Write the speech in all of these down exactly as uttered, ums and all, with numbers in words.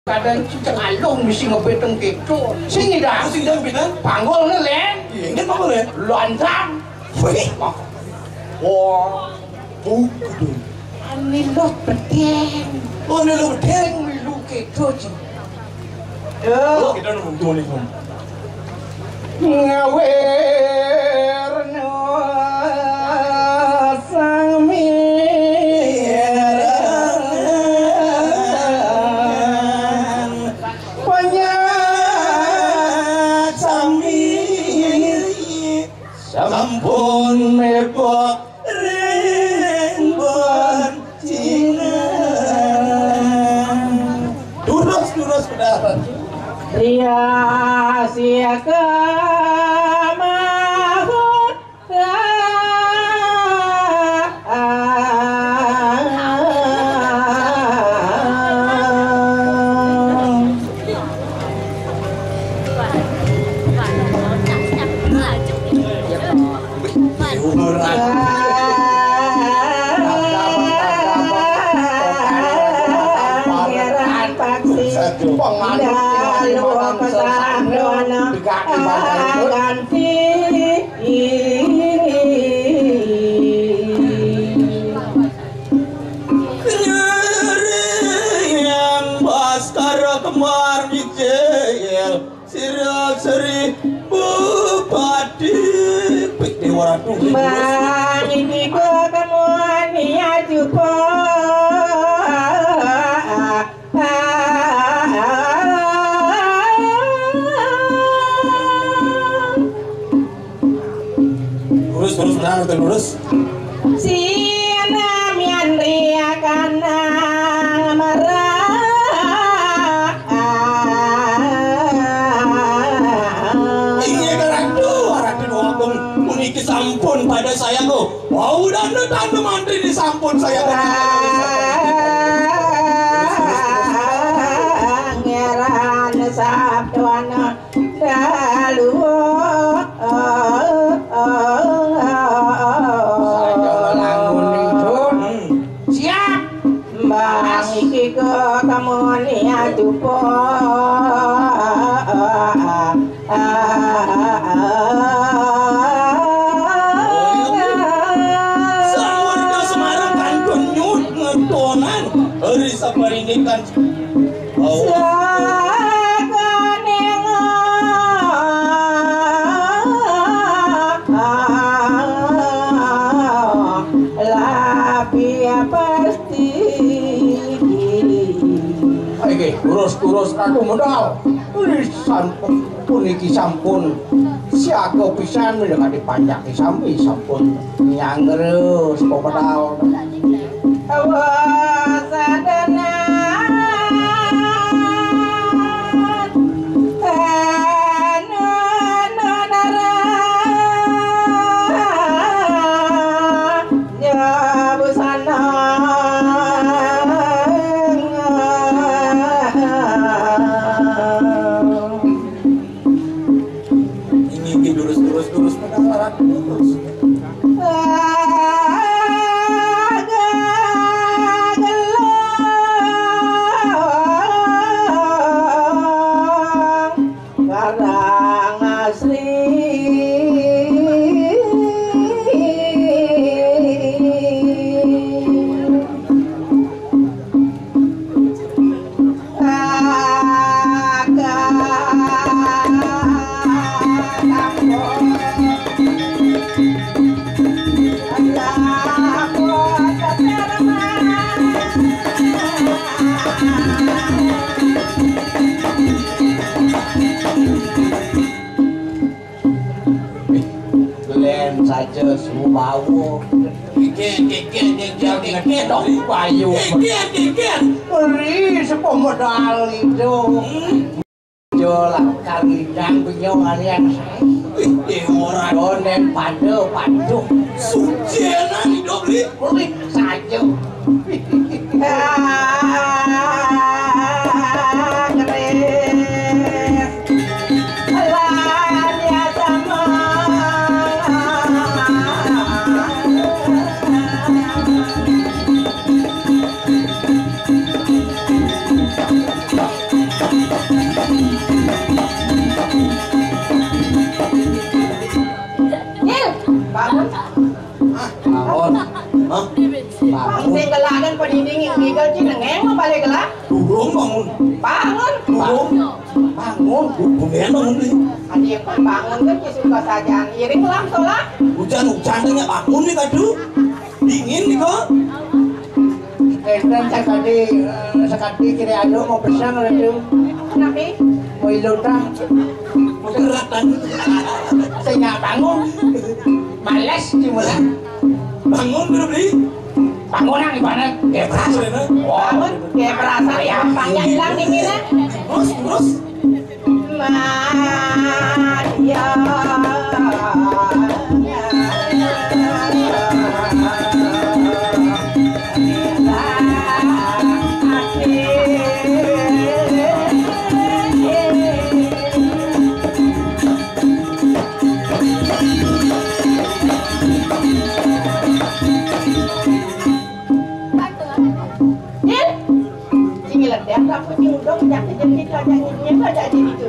Kadang cicak alung mesti ngebeteng gitu. Sini dah. Sing dah ngebetan? Panggulnya, Len. Iya, ingat panggul ya? Lontang. Wih. Wah. Bau gedung. Ani lo bedeng. Oh, ini lo bedeng. Lu gitu, Ci. Lo kita nunggu tuh nih, Bang. Ngawerna sang mirengan, panjak sami sampun mebok ring Cina. Durus, durus, benar. Ria sia kamahut. Pangeran Paksi Dalu Pesandana ganti. Nyeri yang Baskara Kembar Mijil. Sira Sri Bupati. Wih, Dewa Ratu. Bang iki kok kamu niat jupo. Lurus, lurus, benar, betul, lurus. Siana mian ria kanang marah. Inggih, Ratu, Ratu Dwagung, puniki sampun pada sayaku. Wau dana tanda mantri disampun sayaku. Pangeran Sabdwana. Dalu. Saya ngelangun ning, Dun. Siap. Mbang iki kok kamu niat dupo. Sang Warga Semarang kantun nyut ngetonan. Hari saparindikan. Sakaning lapi pasti. Oke, terus-terus aku modal. Tulisan puniki sampun siaga pisan, mila kadi panjaki sami sampun nyangres pemedal. Awa sadana. Busana. Ini, ini lurus, lurus, lurus, lurus. Karang Asri. Len saja suwawa. Kikir, kikir, kikir, kikir, dong, payu. Kikir, kikir. Ri, sepo modal itu. Hmm. Jo lakar ngidang penyo kalian saya. Ih, ora. Donen pada, paduh. Sujenan hidup, Ri. Ri saja. Bangun. Bangun. Bangun. Bumian bangun nih. Adi pun bangun kan, ya suka saja. Iring lah, solah. Hujan-hujan nya bangun nih, kadu. Dingin nih kok. Enten sakadi, eh, sakadi kiri anu mau pesan, Ratu. Kenapa? Mau ilutang. Mau geratan. Saya bangun. Males gimana? Bangun dulu, Bli. Bangun yang gimana? Kayak berasa. Bangun, kayak berasa ya. Apanya hilang dinginnya? Terus, terus. Maria. Dil, sing ngeledek, aku sing udok, jak kejepit, jak nyinyir, jak jadi itu.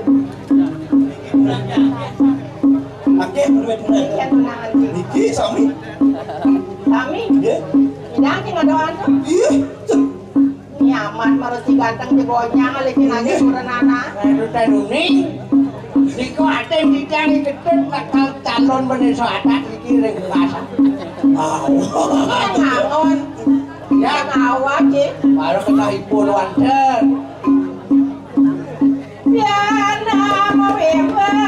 Oke, bener-bener. Iya, tenang aja. Niki, sami. Sami? Iya. Tidak, sing ada anu. Iya. Nyaman, marus si ganteng, si gonyang, licin aja, iya, kurang anak. Aduh, teh nuning. Niku ate titiang iketut bakal calon bendesa adat iki ring pasar. Wow. Iya, ngangon. Ya, ngawak, Cik. Baru kena ipun wanten. Piana mawimbang.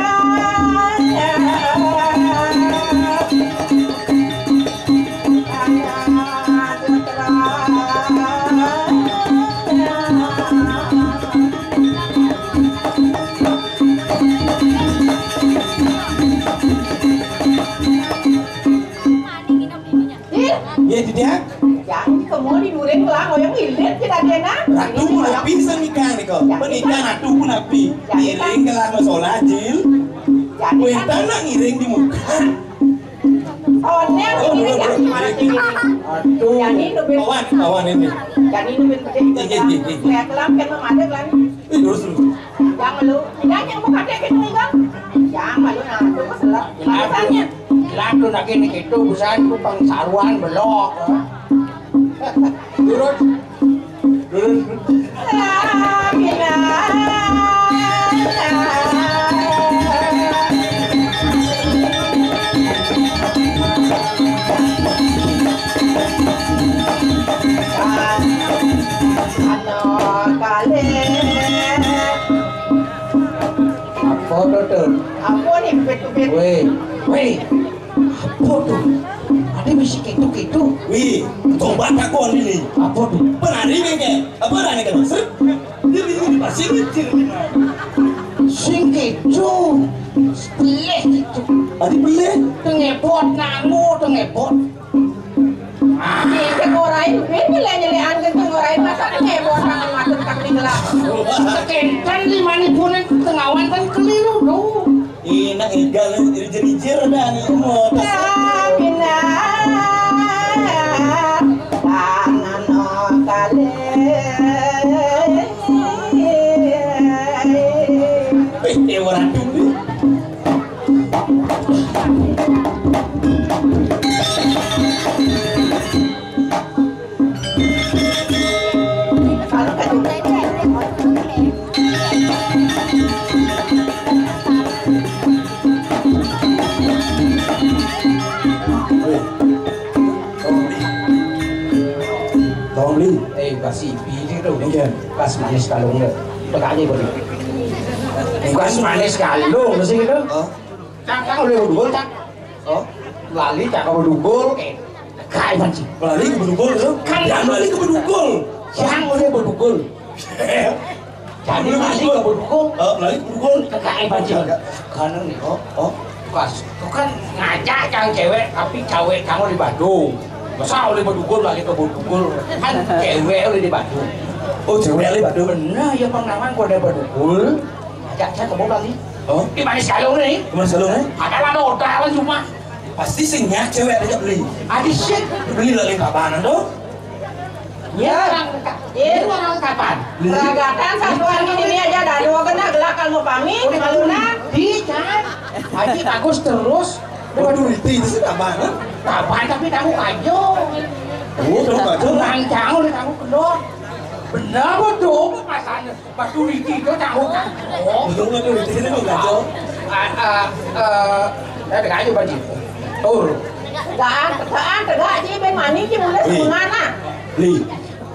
Ih, iya, Didiak. Yang kemul di duren lah, ngoyong ilit kita dia, nah. Ratu mah bisa nikah nih kok. Menikah ratu pun api. Ngiring ke lama sholat, Jil. Jadi kan. Wetana ngiring di muka. Oh, neng ini ya, gimana sih ini? Aduh. Jadi nubin. Kawan, kawan ini. Jadi nubin gede. Iya, iya, iya, iya. Kayak kelam kan memadat lah. Ih, terus, terus. Yang lu, tidak yang buka dia gitu, enggak? Yang malu, nah, itu keselak. Alasannya. Laku lagi nih gitu, busan ku pangsaruan belok. Turun. Turun. Apa tuh, tuh? Apa nih, bebet-bebet? Weh, weh. Apa tuh? Ada bisi gitu-gitu. Wih, coba takon ini. Apa tuh? Penari kan kayak, apa ada nih kan? Seret. Dia ini pasti mikir. Sing gitu. Pelih gitu. Tadi pelih. Tengebot, nanu, tengebot. Iki ngorain, iki nyele-nyelean ke ngorain, masa ngebot tangan matur tak digelak. Tekenkan lima ribu ning tengawan kan keliru, duh. Enak igal, ijir-ijir dah nih, mau. Aminah, tangan no kali. Eh, eh, orang dulu. Tolong beli. Eh, kasih beli itu. Iya. Pas manis kalungnya. Pekaknya begitu. Pas manis kalung sih gitu. Oh. Cak, cak, udah dulu, cak. Oh, lali cak, kamu dugul, eh, kayak banci. Lali ke bedugul, tuh. Kan yang lali ke bedugul. Yang udah bedugul. Jadi lali ke bedugul. Oh, lali ke bedugul. Kayak banci. Kanan nih, oh, oh. Pas, tuh kan ngajak yang cewek, tapi cewek kamu di Bandung. Masa oleh bedugul lagi ke bedugul? Kan cewek oleh di Bandung. Oh, cewek oleh Bandung. Bener, ya, Bang Naman, gua ada bedugul. Ajak saya ke Bogor nih. Oh? Di mana si Alung nih? Di mana si Alung nih? Ada lah, ada lah cuma. Pasti sing nyak cewek ada beli. Ada sih. Beli lagi kapan tuh? Ya, orang ka-, ya, orang kapan? Beli. Ragatan satuan ini aja ada dua kena gelak kalau pamit, malu nah. Di, kan? Haji bagus terus. Waduh, itu, itu sih kapan? Kapan tapi kamu kajo. Oh, kamu kajo? Nang jauh deh kamu kendor. Bener betul, apa masalahnya? Batu riti itu tahu kan? Oh. Betul, batu riti itu kan kacau. Ah, ah, eh, eh, tegak aja baju. Tur. Tegaan, tegaan, tegak aja, ben mani aja mulai. Ih. Sebenarnya. Li,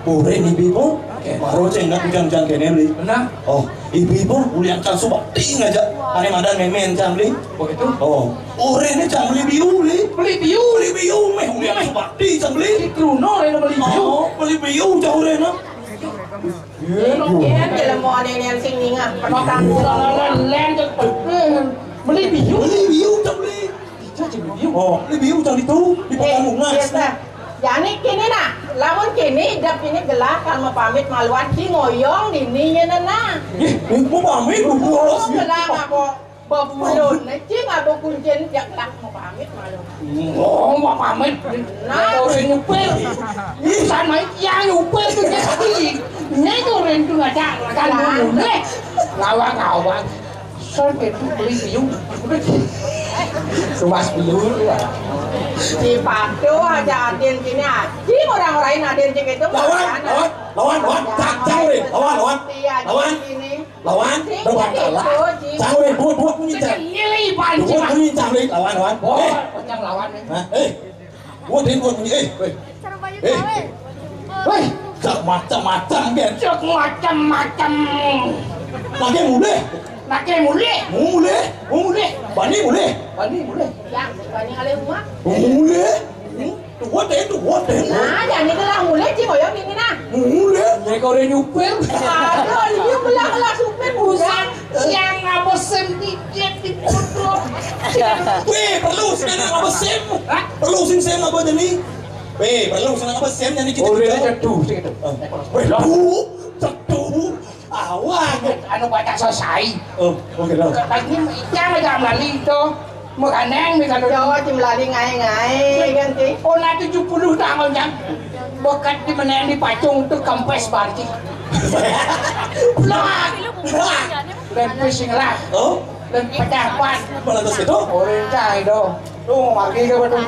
urin ibu-ibu, kayak baru ceng nak hujan-hujan kene, Li. Benar. Oh, ibu-ibu, ulian cang suba, ting aja. Ane madan memen cang, Li. Begitu? Oh, urin ini cang beli biu, Li. Beli biu? Beli biu, meh, ulian suba, ting cang beli. Si Truno, yang beli biu. Oh, beli biu, cang urin, ah. Iya, jelema ane nen sing ningah, penotang. Len, len, cek betul. Beli biu. Beli biu, cek beli. Bisa cek beli biu. Oh, beli biu, cek itu, di Pekan Bungas. Biasa. Jani kini nah, lamun kini idep ini gelah kan mau pamit maluan ki ngoyong dini ya nena. Ih, mau pamit, lu bolos. Gelah apa? Bapulun, cing abo kuncin jak tak mau pamit malu. Oh, mau pamit. Nah, udah nyupir. Ih, sama yang nyupir tuh dia sendiri. Ini tuh orang tuh ada kan dulu deh. Ngawang-ngawang. Saya itu beli biu. Sumas biu. Di Pado aja adin sini aji orang-orang adin sini itu. Lawan, lawan, lawan, lawan. Cak, cak, lawan, lawan. Iya, lawan. Sini. Lawan, sing, udah kalah. Cang weh, buat, buat munyi, Cang. Ini lagi pancing. Buat munyi, Cang, weh, lawan, lawan. Oh, eh. Cang lawan nih. Hah? Eh. Buat, eh, buat munyi, eh, weh. Eh. Weh, gak macam-macam, kan? Cok macam-macam. Lagi mulai. Lagi mulai. Mulai. Mulai. Bani mulai. Bani mulai. Yang, bani alih rumah. Mulai. Hmm? Tuh, what the, tuh, what the? Nah, jadi gelah mulai, Cing, oyong ini, nah. Mulai. Nyai kau udah nyupir. Aduh, ini belah-belah supir, bukan. Yang ngapa sem dikit di motor? Weh, perlu sih ngapa sem? Hah? Perlu sih sem ngapa jadi? Weh, perlu sih ngapa sem jadi kita? Oh, udah kita jatuh, sih, gitu. Eh. Weh, jatuh, jatuh. Awak. Anu baca selesai. Oh, oke, lah. Tadi yang aja melali itu. Makaneng, mi kanu. Jawa ti melali ngae-ngae, kan, ti? Oh, nah, tujuh puluh tahun, Jang. Bekat di mana di pacung tu kempes barci. Plak! Plak! Dan pusing lah. Oh? Dan pecah ban. Mana terus itu? Oh, cai do. Tuh, mati ke betul.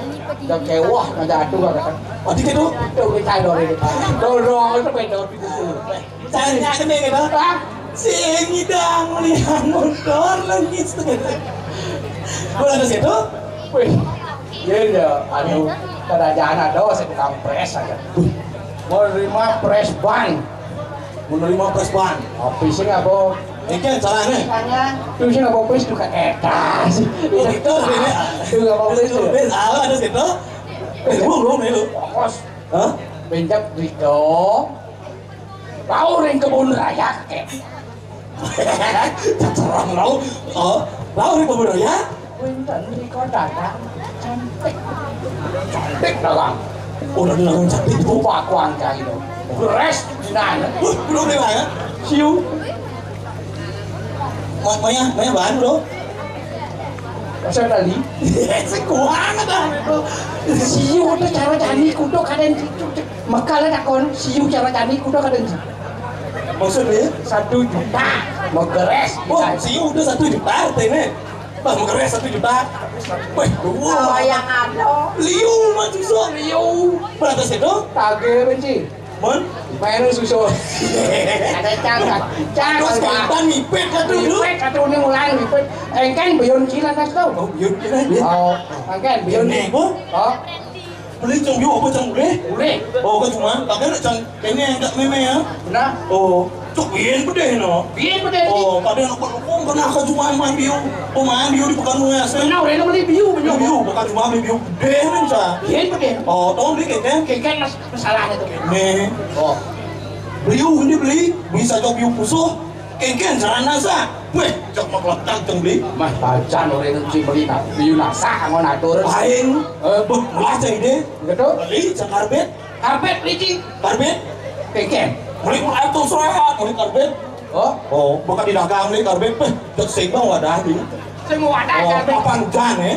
Dah kewah, dah jatuh, dah. Mati ke tu? Tuh, kita do, kita. Dorong itu beda tujuh puluh. Tanya ke dia, gitu. Hah? Sing ngidang melihat motor lagi, gitu. Boleh ke situ? Wih, iya, iya, anu, kerajaan ada, saya tukang pres aja. Mau nerima pres ban. Mau nerima pres ban. Apa sih nggak, Bo? Ini kan salah nih. Tanya. Tuh sih nggak apa-apa sih, tukang etas. Oh, gitu, ini. Tuh nggak apa-apa sih. Itu, itu, salah, ada situ. Eh, belum, belum, nih, lu. Bos. Hah? Bencak, gitu. Lau ring kebun raya, kakek. Terserah lau. Oh, lau ring kebun raya? Wénten rika dagang cantik. Cantik dagang. Udah dagang cantik itu. Rupa kuang kae lho. Beres dinan. Wah, belum deh, Bang, ya? Siu. Ma-, Maya, Maya bahan, Bro. Masa tadi? Sekuangan dah, Bro. Siu itu cara cani kudu kadang Maka lah takon, siu cara cani kuda kada sih. Maksudnya? Satu juta. Megeres. Oh, siu udah satu juta artinya. Bah, megeres satu juta. Weh, dua. Kalau yang ada. Liu mah susah. Liu. Berapa sih tuh? Tage benci. Mon? Bayar susah. Ada cang, cang. Terus mantan mipet satu dulu. Mipet satu ini mulai mipet. Engken beyond kila kas tau. Oh, beyond kila, ya? Oh, engken beyond. Ini, Bu? Oh. Beli cang biu apa cang beli? Beli. Oh, kan cuma, tapi ada cang ini yang tak meme ya. Benar. Oh, cuk bien pedih no. Bien pedih. Oh, pada nak berlukung kena ke cuma main biu. Pemain biu di pekan ya, saya. Benar, orang beli biu, biu. Biu, bukan cuma beli biu. Pedih men sa. Bien pedih. Oh, tolong beli keke. Keke mas masalah itu. Nih. Oh. Biu ini beli, bisa cok biu pusuh. Kengken sarana sa. Weh, cok mak letak ceng beli. Mah tajan orang itu beli nak. Biu nasa ngon atur. Lain. Eh, buh, mulai ceng ide. Gitu. Beli ceng karbet. Karbet beli cing. Karbet. Kengken. Beli mulai tuh soal, beli karbet. Oh. Oh, bukan di dagang beli karbet. Weh, cek sing bang wadah di. Sing wadah. Oh, karbet. Papan hujan ya.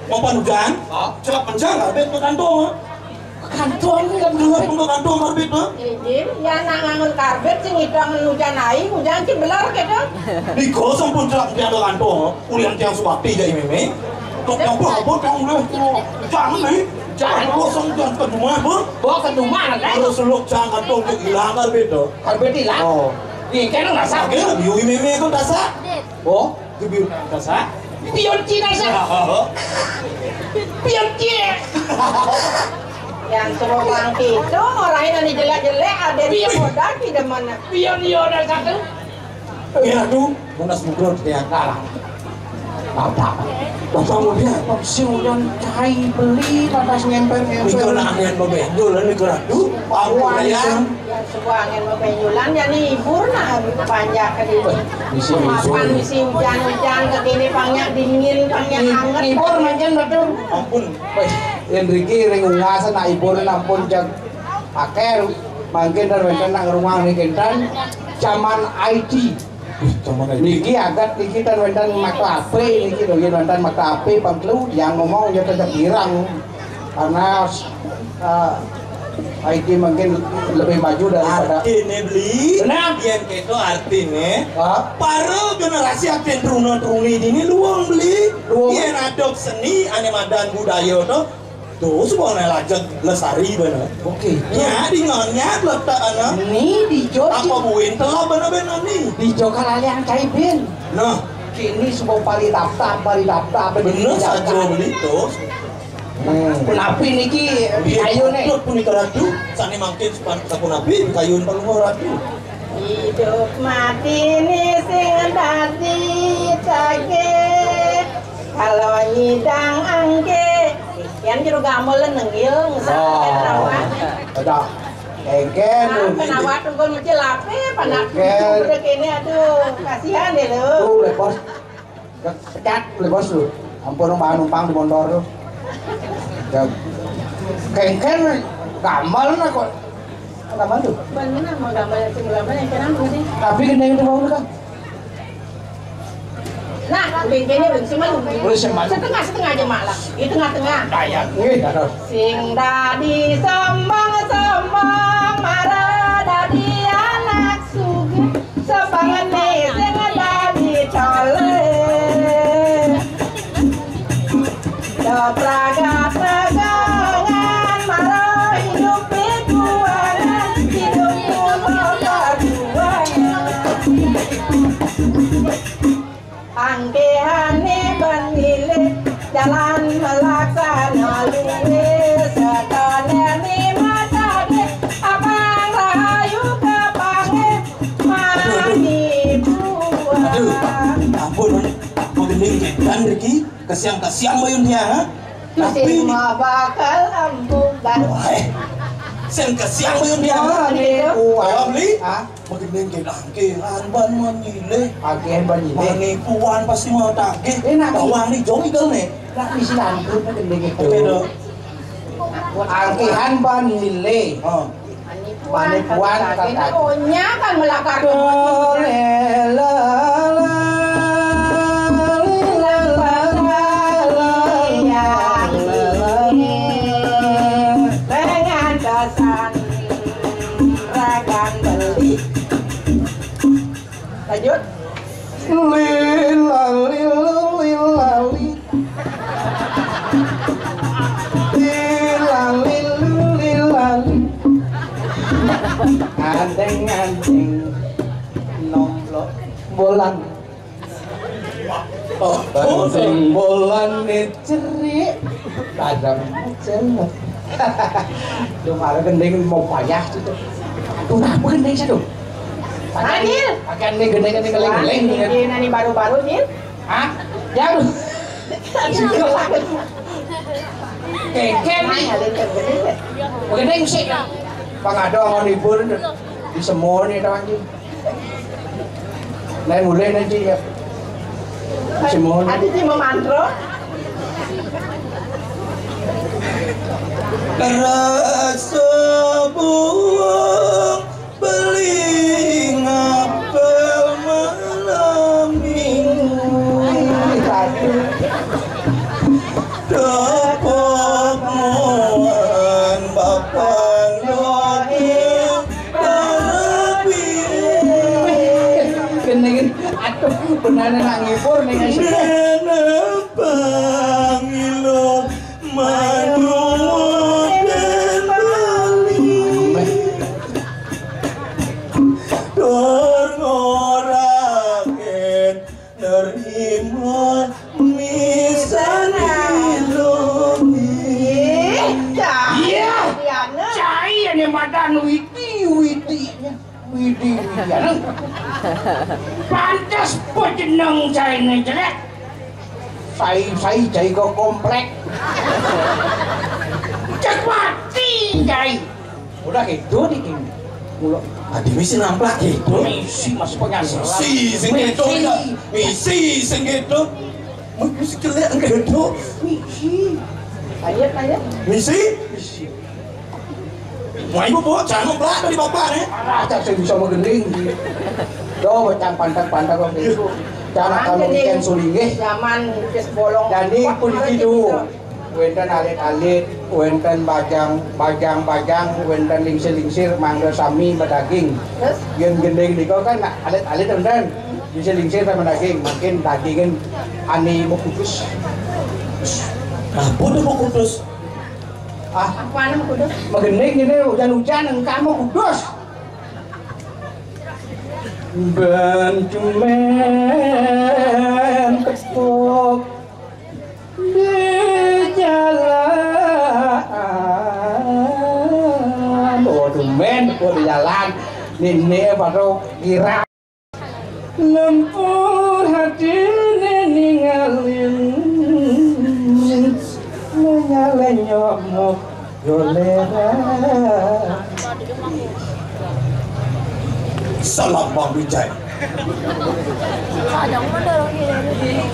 Papan hujan. Oh. Celak panjang karbet ke kantong. Kantong ni kan dulu. Pun kantong karbet, ha? Ijin, ya nak ngangun karbet sing ngidang hujan ai, hujan sing belar gitu. Iko sampun celak tiang kantong, ulian tiang subakti jadi meme. Tok nyampur apa tiang udah, jangan ni. Jangan kosong, jangan ke rumah, Bu. Bawa ke rumah, kan? Terus seluk jangan dong, untuk hilang kan beda. Kan beda hilang? Oh. Iya, kan nggak sakit. Oke, biu meme itu tak sak. Oh, itu biu tak sak. Pion Cina sak. Pion Cina. Yang suruh bang itu, orang ini jelek-jelek, ada di modal, di mana? Pion, iya, ada satu. Ya, tuh. Munas Bogor dia kalah. Bapak, bapak mau dia. Sing udan cai beli patas ngemper-ngemper. Iku nak angin bebenjol, ini kurang. Duh, Pak Wayan. Sebuah angin bebenjolan, jadi hibur nah, panjak ke diri. Bisi mapan, bisi hujan-hujan, ke kini panjak dingin, panjak hangat. Hibur mancen betul. Ampun. Weh, Enrique ring ungasa nak hibur ampun, jag pakai mangkin dan wenten nak rumah nih, kentan zaman I T. Wih, zaman I T. Niki agat niki tan wenten makta H P niki lho, yen wenten makta H P pang telu yang ngomong ya tetep girang. Karena eh, I T mungkin lebih maju daripada. Artine beli. Benar. Yen keto artine. Hah? Para generasi agen truna-truni dini luwung beli. Luwung. Yen adop seni ane madan budaya to, terus wong lajeng lesari bener. Oke. Nya di ngonya letak ana. Ni di Jogja. Apa buin telah bener-bener ni? Di Jogja lali yang caibin. Nah, kini semua pali daftar, pali daftar, bener saja beli terus. Hmm. Punapi niki kayu nih. Betul punika ratu, sane mangkin sepan sapunapi kayun palungguh ratu. Hidup mati ni sing dadi cage. Kalau nyidang angke, yang jero gamel nengil ngesal. Oh. Ada. Engken. Kenapa tuh gue mesti lape, panak. Udah kene, aduh, kasihan deh lu. Tuh, repot. Pecat, beli bos lu. Ampun, numpang, numpang di motor lu. Ya. Kengken, gamal nah kok. Gamal tuh. Bener, mau gamal yang sebelah mana, yang kenapa sih? Tapi gendeng itu mau kan? Nah, kengkennya belum sih, malu. Belum sih, malu. Setengah-setengah aja, Mak, lah. Di tengah-tengah. Daya, nggih, dados. Sing dadi sombong-sombong, mara dadi anak sugih. Sebangane sing dadi cole. Dopraga tegangan mara hidup perjuangan, hidup kula perjuangan. Pangkihane ben milih jalan melaksana luwih, sedanane matane abang rahayu kepange. Aduh, aduh. Aduh, ampun, Gending, kedan riki, kesiang-kesiang bayun dia, ha? Tapi mesti mah bakal ampukan. Wah, eh. Siang-kesiang bayun dia, ha? Oh, gitu. Wah, beli? Hah? Magending, kedan, kedan ban manile. Agen ban nyile. Manipuan pasti mau tagih. Eh, nak, bawang nih, jong igel nih. Nak, isi lantur, magending itu. Oke, dong. Angkihan ban nyile. Oh. Manipuan, manipuan, kakak. Kakak. Onya kan melakar. Dolela, dengan pesan ragan beli. Lanjut. Lila, lila, lila, li. Lila, lilu, lila, li. Anteng, anteng. Nomplok bolan. Oh, anteng bolan nih cerik. Padam cemet. Lu malah gending mau payah gitu. Tuh, apa gending sih tuh? Adil. Akan nih gending, gending, gending, gending. Ini baru-baru, Dil. Hah? Ya, lu. Kengken nih. Gending sih. Pangado mau libur di semua nih, teman. Lain mulai nanti ya. Semua. Ada di memantro. Rasa buang beli ngapel malam minggu. Tepuk muan bapan doa barabi. Kene, aduh, benane nak ngibur ning. Dene pangilo madu. Iya, nang. Pantes pejeneng jaine jelek. Sai-sai jai kok komplek. Cek mati jai. Udah gitu di kini. Mula. Adi misi namplak gitu. Misi masih penyanyi. Misi sing gitu. Misi. Misi sing gitu. Misi jelek gitu. Misi. Ayo, ayo. Misi. Misi. Wah, ibu, Bu, jangan mau belak dari bapak, nih. Alah, cak sing bisa magending. Do, cang pantak-pantak kok gitu. Cara kamu ikan sulinggih. Zaman wis bolong. Jadi, pun gitu. Wénten alit-alit, wénten bajang, bajang-bajang, wénten lingsir-lingsir, mangga sami bedaging. Terus? Yén gending nika kan alit-alit wénten. Lingsir-lingsir sama daging, mungkin dagingin ani mau kudus. Apa tuh mau kudus? Ah, apa anu kudu? Magending ini hujan-hujan, engkau mau kudus. Bencumen tepuk di jalan. Oh, tumben tepuk di jalan. Nini baru kira. Lempur hatine ningalin, ningalin nyomok golera. Salam Bang Bijay.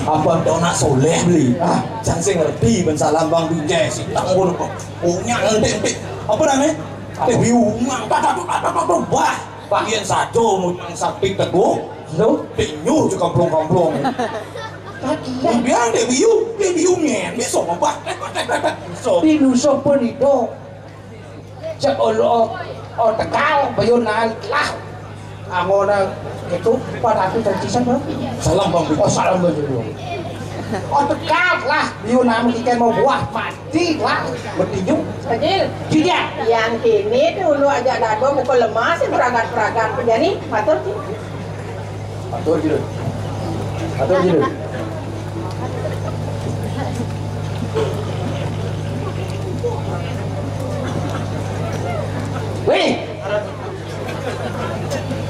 Apa to nak soleh beli? Ah, jan sing ngerti ben salam Bang Bijay, si tak ngono kok. Punya ngentik-ngentik. Apa namanya? Teh biungan. Tak, tak, tak, tak, tak, tak, bah. Bagian satu mutang sapi teguh. Lo? Tinyu juga kamplong-kamplong. Tadi ya. Biar dia biu, dia biu ngen, dia sobat. So. Di Nusa Penida. Cek olo, oh, Tegal, Bayunan lah. Angona itu pada aku dari sana. Salam Bang. Oh, salam Bang. Oh, Tegal lah, Bayunan ikan mau buah mati lah, bertinju. Kecil. Tidak. Yang kini dulu aja dado mukul lemah, sih peragat-peragat. Jadi, matur sih. Atur jero. Atur jero. Wih.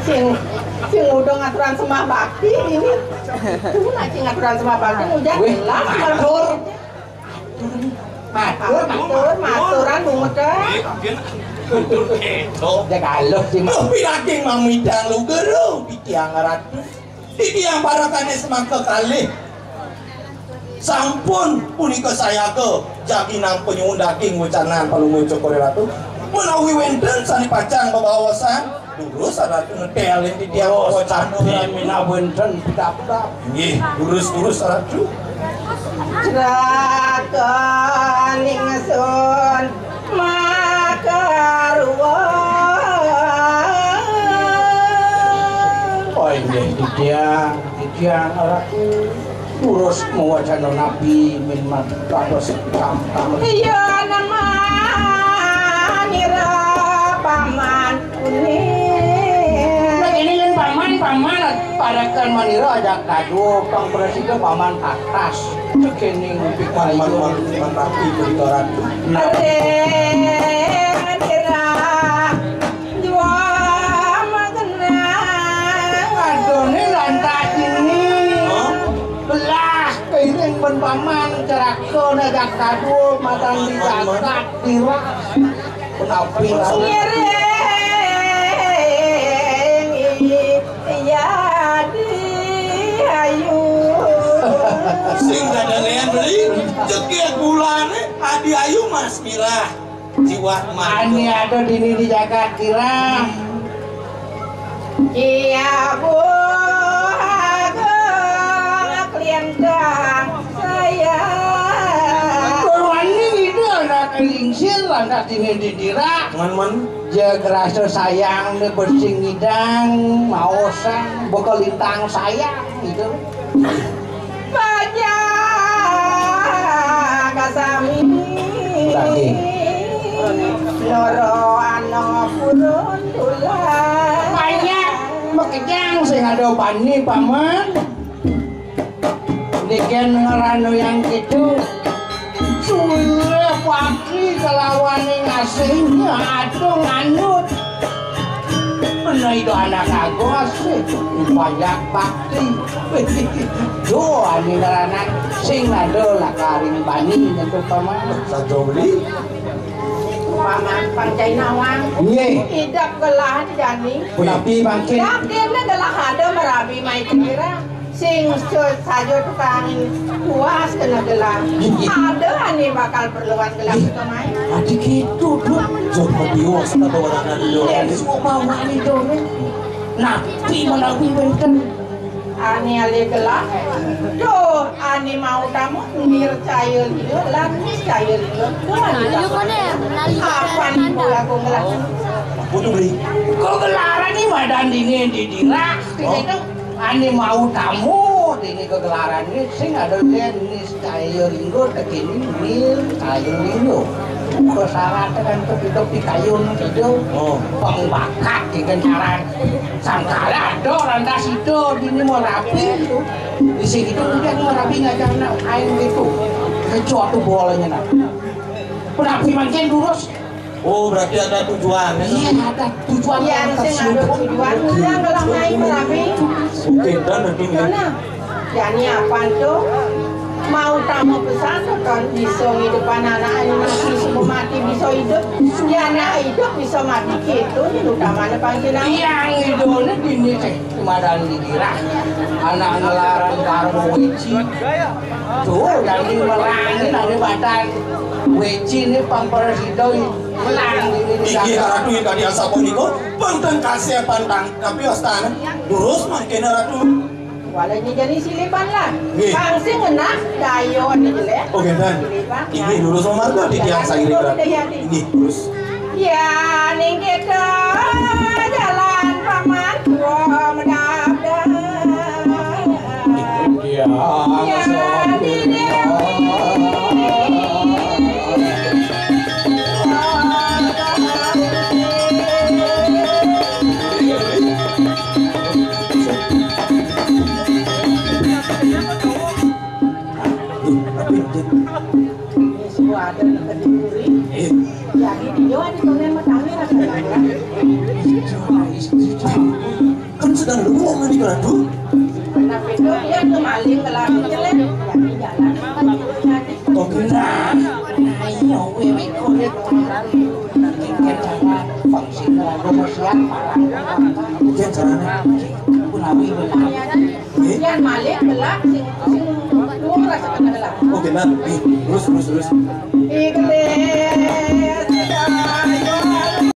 Sing, sing udah ngaturan sembah bakti ini. Tuh lagi ngaturan sembah bakti, udah. Wih, jelas. Atur. Matur, matur, maturan bungut, eh. Matur keto. Ya kalau sih. Tapi lagi mamidang lu guru, titiang ratu. Titiang parakane semangka kalih. Sampun punika sayaga jagi nampa nyuwun daging wecanan palungguh Cokor Ratu. Menawi wenten sane pacang bebaosan, durus ratu ngetelin titiang. Oh, wecanan. Sami minawenten pitaptap. Nggih, durus-durus ratu. Jerakan ingsun makaruwa. Oh, inggih, titiang, titiang, ratu. Durus mawacana nabi min mat-, dados tam-, tam-. Iya, namanira paman kuning. Nah, ini kan paman, paman, parekan manira ajak kado, pang presida paman atas. Cekening pipayon. Paman, paman, paman rapi berikoran. Nah. Manira. Jua magenang. Adone lantas ini. Hah? Belah keiring ben paman ceraka negak kado matan di jagat dirah. Penapi lah. Ngiring yadi ayu. Sing dadalean beli, cekik bulane adi ayu mas mirah. Jiwa mani ada dini di jagat kira. Iya, Bu Ageng, klientang saya. Wani itu anak lingsir, anak dini di dira. Man, man. Jaga rasa sayang ni bersing ngidang, maosan, bekelintang sayang gitu. Bajang kasami. Lagi. Loro ana purun tulang. Banyak makejang sing ada bani, Paman. Niken ngerano yang gitu. Suwe pagi kelawane ngasih, aduh, nganut. Nah, itu anak aku asik, banyak bakti. Yo, ane ngranan sing ada lakaring bani nyentuh paman. Sajo beli. Paman pang cai nawang. Nggih. Idep gelah jani. Punapi mangkin? Idep dene gelah ada marabi mai kira. Sing sa-, saja tukang puas kena gelah. Ada ane bakal perluan gelah kita mai. Adi gitu, Dut. Coba diwas kata orang anu. Semua bawaan itu, Dut. Napi menawi wenten. Ane ale gelah. Duh, ane mau tamu nir caya liur, lan nis caya liur. Duh, ane tamu. Kapan ibu aku ngelah? Putu beli. Kok gelaran ini madan dini di dirak, di situ. Ane mau tamu dini kegelaran ini sing ada len nis caya liur, tekini nir caya liur. Persyaratan untuk hidup di kayun itu. Oh. Pengbakat di kencaran. Sangkala ada orang tas itu, dini mau rapi itu. Di sini itu udah mau rapi ngajak nak air gitu. Kecuali bolanya nak. Rapi makin lurus. Oh, berarti ada tujuan, ya? Iya, ada tujuan. Iya, yang sing ada tujuan, udah ngelah main rapi. Oke, dan nanti ya. Nah, jani apa tuh? Mau tamu pesan kan bisa ngidupan anak anu mati, semua mati bisa hidup. Ya anak hidup bisa mati gitu, ini utamanya panjenengan. Yang hidupnya gini teh, kemadan di dirah. Anak ngelaran karo weci. Tuh, yang ini merangin ada badan weci ini pamperes itu. Merang ini. Inggih, Ratu, yang tadi asal puniko, pun teng kasih pantang, tapi astana. Durus mangkene, Ratu. Walanya jani siliban lah. Nggih. Kang sing ngenah dayo ane jelek. Oh, ngenten. Siliban. Inggih, lurus mamarga titiang sairing, Ratu. Inggih, lurus. Ya, ning kita jalan paman tua medabda. Ya, ya, di dia. Suara keduri. Jadi dia di kono matane rasa. Kan sedang luwung ning Ratu. Nah, itu dia tuh maling kelari jelek. Jadi jalan. Kok kena? Ayo, wewe kulit. Kita jangan fungsi terlalu siap. Mungkin caranya. Kunawi benar. Yan malih belah sing, sing luwung rasa kenal. Oke, nah, nih, terus, terus, terus. Iki